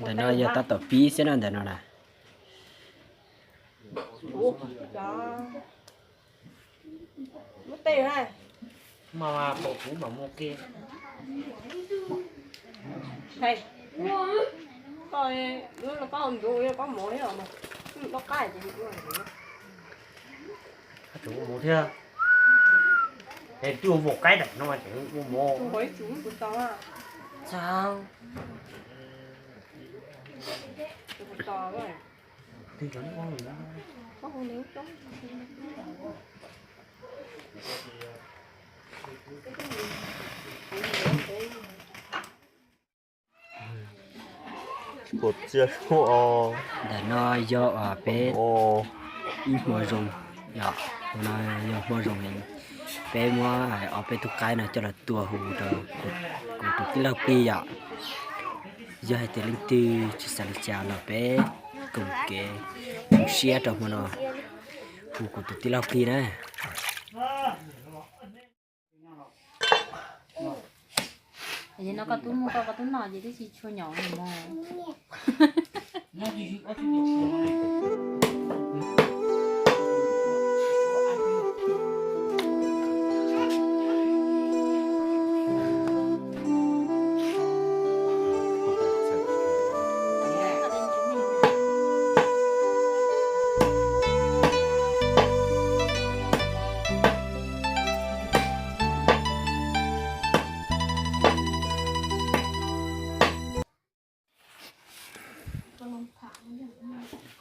Ntawm no yog tab tom pib xwb na, ntawm no na. Ua mov thiab. Es twb ua mov qaib daim no mas tseem ua mov. Ntawm no yog peb ib hmo zoo, yog hmo zoo, peb muab ob peb tug qaib no coj los tua hu rau kuv tus tij laug Plig yom. Yog hais tias leej twg tsis xav li cas los peb koom kev zoo siab rau hmo no hu kuv tus tij laug Plig na. No koj tub muaj koj, koj tub noj ces twb tsis tshua nyom mog.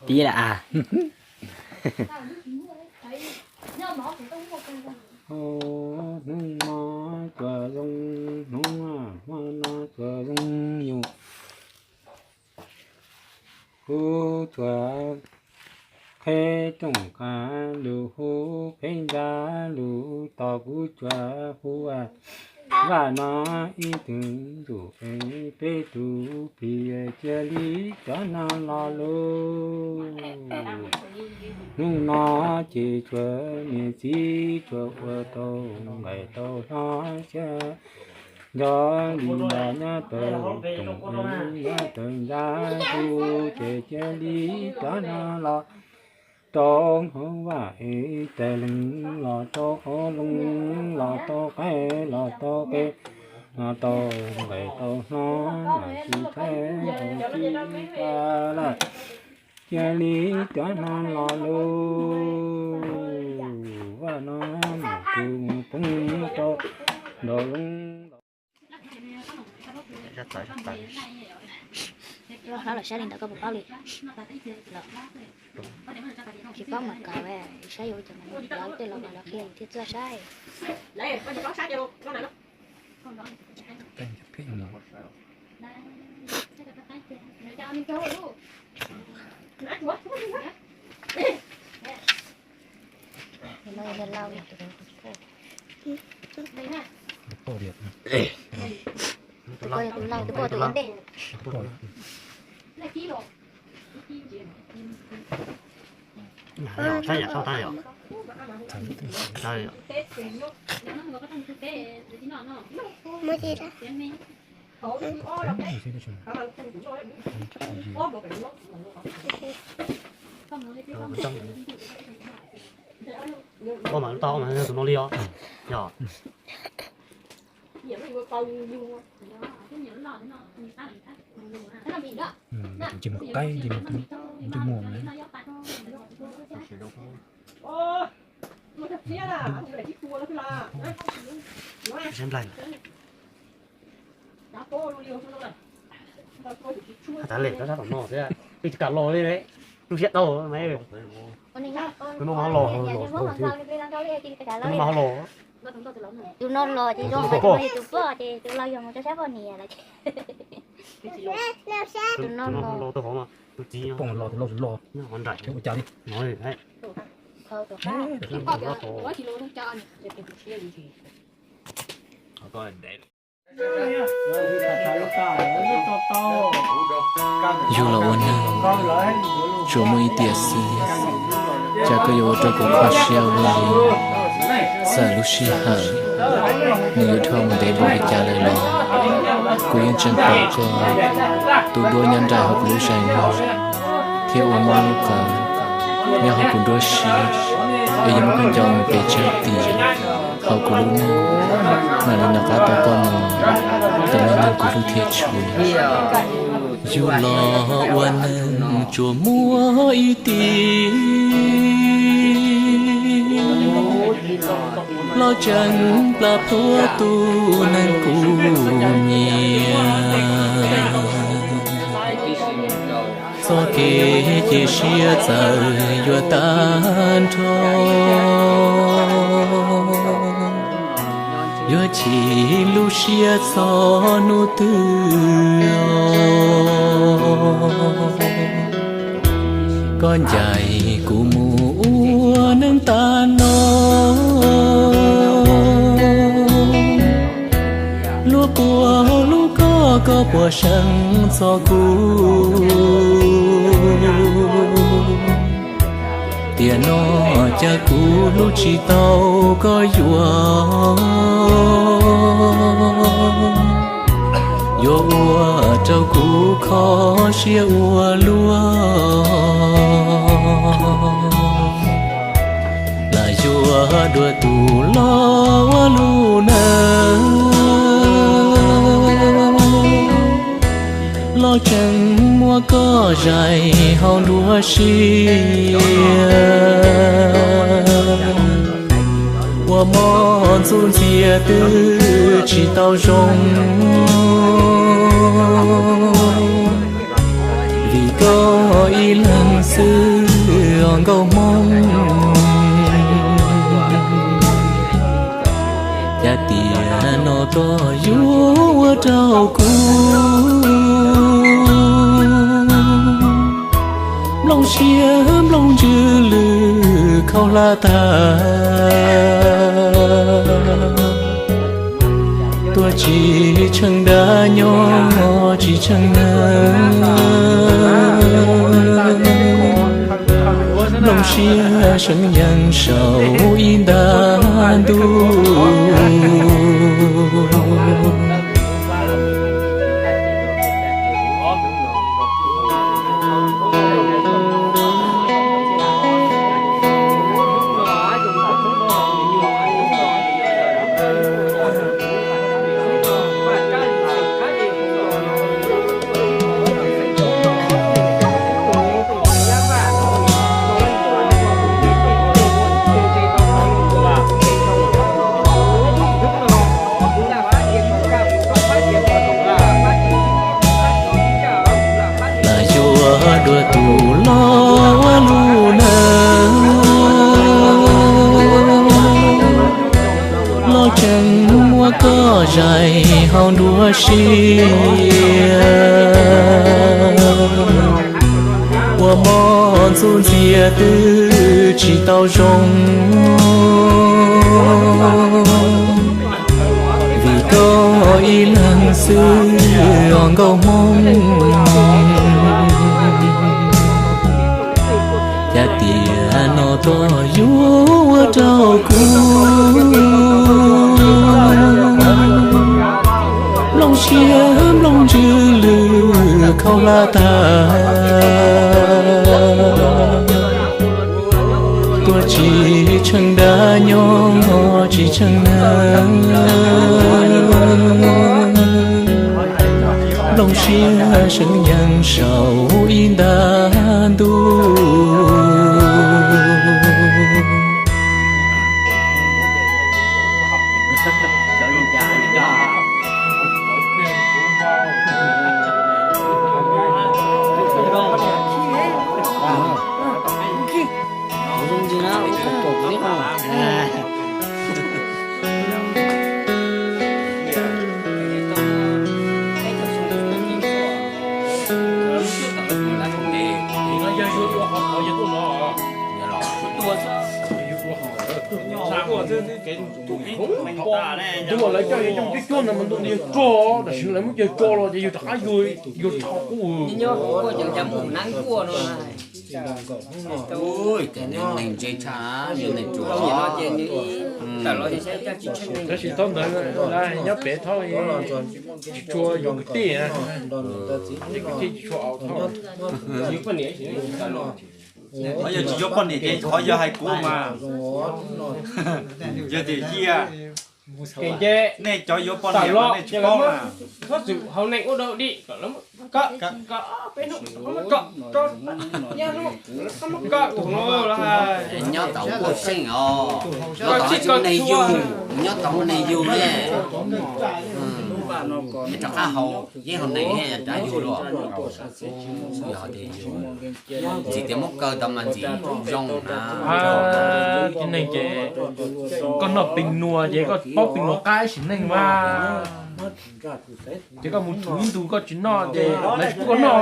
Pib lawm a. Hnub no tsuas zoo, hnub no, hmo no tsuas zoo yus. Kuv tsuas qheb rooj qab lus, hu peb nra lus tos, kuv tsuas hu Vaj no ib tug ntsuj plig, peb tus plig cia li cov no los lus. Hnub no ces tsuas niam txiv tsuas ua tau nqaij tau hlo xwb. Nco li los nyob tau toom, nyob tau nra, kuv ces cia li cov no los rau hauv vaj es tais leeg, los rau qhov loog, los rau qaib, los rau qe, los tau nqaij tau hlo, los tsis thaij hauv tsis tau lawm. Cia li cov no los lus, Vaj no mas tus poob rau nraum zoov. Los saib li ntawd koj puas paub li? Tsis paub mas kav, saib yuav ua cas mas lawv tej laus mas lawv qhia yus thiaj txawj saib. Tus ko yog tus laus, tus ko tus ua ntej. Saib yam tau tag yom. Muaj tsis da. Ob mas lub tau ob mas yog tus no li os. Yog. Ntsej muag qaib, ntsej muag na. Sab nplaig. Has tas lem rov sab tom no thiab, twb tsis kam los li, lub siab tau mas. Tus no mas ho los, tus no mas ho los. Tus no los ces zoo, tus poj ces tus laus yog mus rau sab poj niam lawm ces. Tus no los tau hov mas tus txiv poj los, tus laus los. Ua cas li. Yug los ua neeg tsuas muaj ib tiam xwb, cas koj yuav ua rau kuv kho siab ua luaj li. Txawm lub sij hawm Nws yuav dhau mus ntev npaum li cas lawm los kuv yeej tseem pom koj tu duab nyob nraim hauv kuv lub zeem no, thiab ua mob lub qab nyob hauv kuv nruab siab, es yuav muab koj nco mus pes tsawg tiam hauv kuv lub neej. Mam li nco qab tau koj mus, tus me neeg kuv hlub thiab tshua. Yug los ua neeg tsuas muaj ib tib, los tseem plam plhuav tus neeg kuv nyiam. Txoj kev cia siab txawm yuav tag nrho, yuav chim lub siab txog hnub twg os. Koj ncaim kuv mus ua neej tas no, luag puas hlub koj, koj puas seev txog kuv. Tiam no cas kuv hlub tsis tau koj yuav, yuav ua rau kuv kho siab ua luaj. Lam yuav dua tus los ua lub neej, los tseem muab koj zais hauv nruab siab. Ua mob ntxuj ntxias twb tsis tau zoo, vim koj ib leeg xwb os nkauj hmoob. Cas tiam no koj yuav ua rau kuv nplooj siab nplooj ntsws lwj khaub hlab tag, tuag tsis tsheej dab, nyob tsis tsheej neeg. Nplooj siab seev yees saum ib nta ntuj. Lam yuav dua tus los ua lub neej, los tseem muab koj zais hauv nruab siab. Ua mob ntxuj ntxias twb tsis tau zoo, vim koj ib leeg xwb os nkauj hmoob. Cas tiam no koj yuav ua rau kuv nplooj siab nplooj ntsws lwj khaub hlab tag, tuag tsis tsheej dab, nyob tsis tsheej neeg. Nplooj siab seev yees saum ib nta ntuj. Ntuj, lawv coj yawg coj cuab cuab ntawd mas ntuj, yawg rog, tam sim no lawv muab yawg tso los ces yawg rov qab yuag rho qub. Ui, neeg ntse tshaj, yog neeg ruam. Tab sis thaum ntawd nyob pem thaum tsis tshua yus kwv tij, kwv tij tsis tshua aus thaum. Qhov yog tsis yuav poj niam ces qhov yog hais kuv mas, yog tias cia nej cov yuav poj niam los nej tsis paub na. Nyob tau ua seej os, nyob tau ua neeg yug, nyob tau ua neeg yug ne. Rov qab haus yeeb haus nees rov yug luaj. Yog tias yug ntxim tias muab kaw tau mas ntxim zoo na. Tib neeg ces koj noj pes nua ces koj paub pes nua qab ib sim neej mas. Ces koj mus thum ib ntus koj tsis noj ces lawv tsis pub koj noj,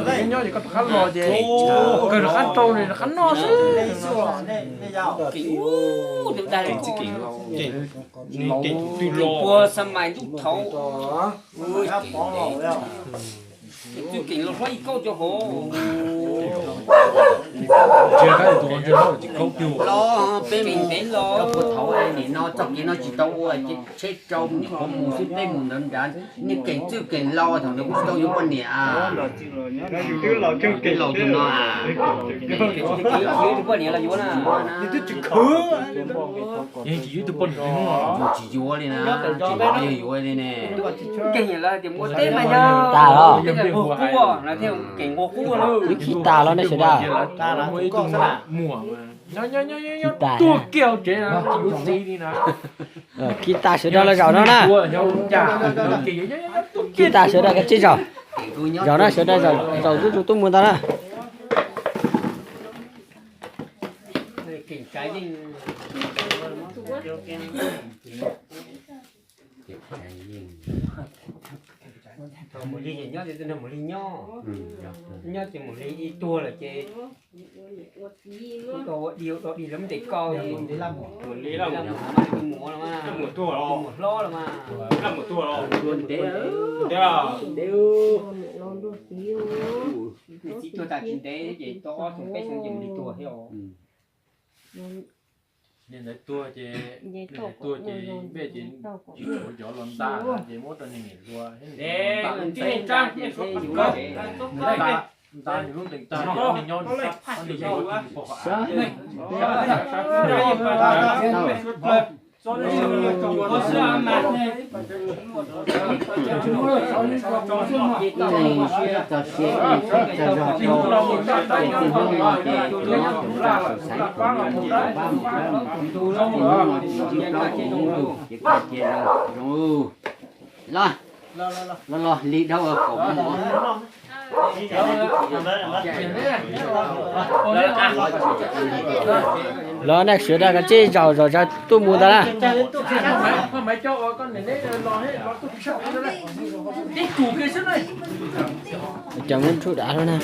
nyob nyob ces koj rov qab los ces kawg rov qab rau rov qab noj xwb. Tus laus pua xa mais ntuj thaud. Txwj Keem los hlob ib kauj rau hauv. Ntsia kab tus ntsia hlob tsis kaub tiag. Los peb mus ntev los, koj puas thaum nim no txoj kev no tsis tau ua ces tsheb rau niam qhuav mus xwb, peb mus ntawd nrad. Niag Keem Txwj Keem Laus thaum ntawd kuj tsis tau yuav poj niam. Laus tus no, yuav tus poj niam los yuav na. Yeej tsis yuav tus poj niam, tsis yuav li na, tsis yuav li ne. Keem lawv tias muaj teb mas yog tas los, Keem nquag qub, Keem nquag qub. Wb khi tas los nej sawv daws. Muaj ib tug muam mas nyob nyob nyob nyob tuag kiag hauv tsev, tsis yuav txiv li na. Khi tas sawv daws los zaum no na. Khi tas sawv daws kav tsij zaum. Zaum na sawv daws, zaum zuj zus tuaj mus ntag na. Mus li ces nyob, mus li nyob, nyob ces mus li, ib tuag lawm ces ua dig ua dig lawv ntes koj. Mus li mus, mus hlob los mas, mus tuag ntev ntev. Txiv tuag tas tsis ntev ces tau ob xyoo peb xyoo ces mus li tuag thiab os. Niag ntawd tuag ces, niag ntawd tuag ces npej ces tsis tshuav cov los nta ces muab rau niag niam hluas thiab niam hluas nta, nta nws lub ntees tag ces nyob nws nyob nws pom. Ib leeg siab txog siab, ib leeg siab txog zog rau, ces txij hnub no ces tsuas nyob tsuas nqa tsuas xaiv tsuas nyob ces pab mus pab mus, txij hnub no ces yeej plab ces yeej lug ces koj cia zoo zoo. Los, los los li dhau kaum mus. Los nej sawv daws kav tsij zaum zaum zaws tuaj mus ntag na. Cov muab nrhuj dav lawm na.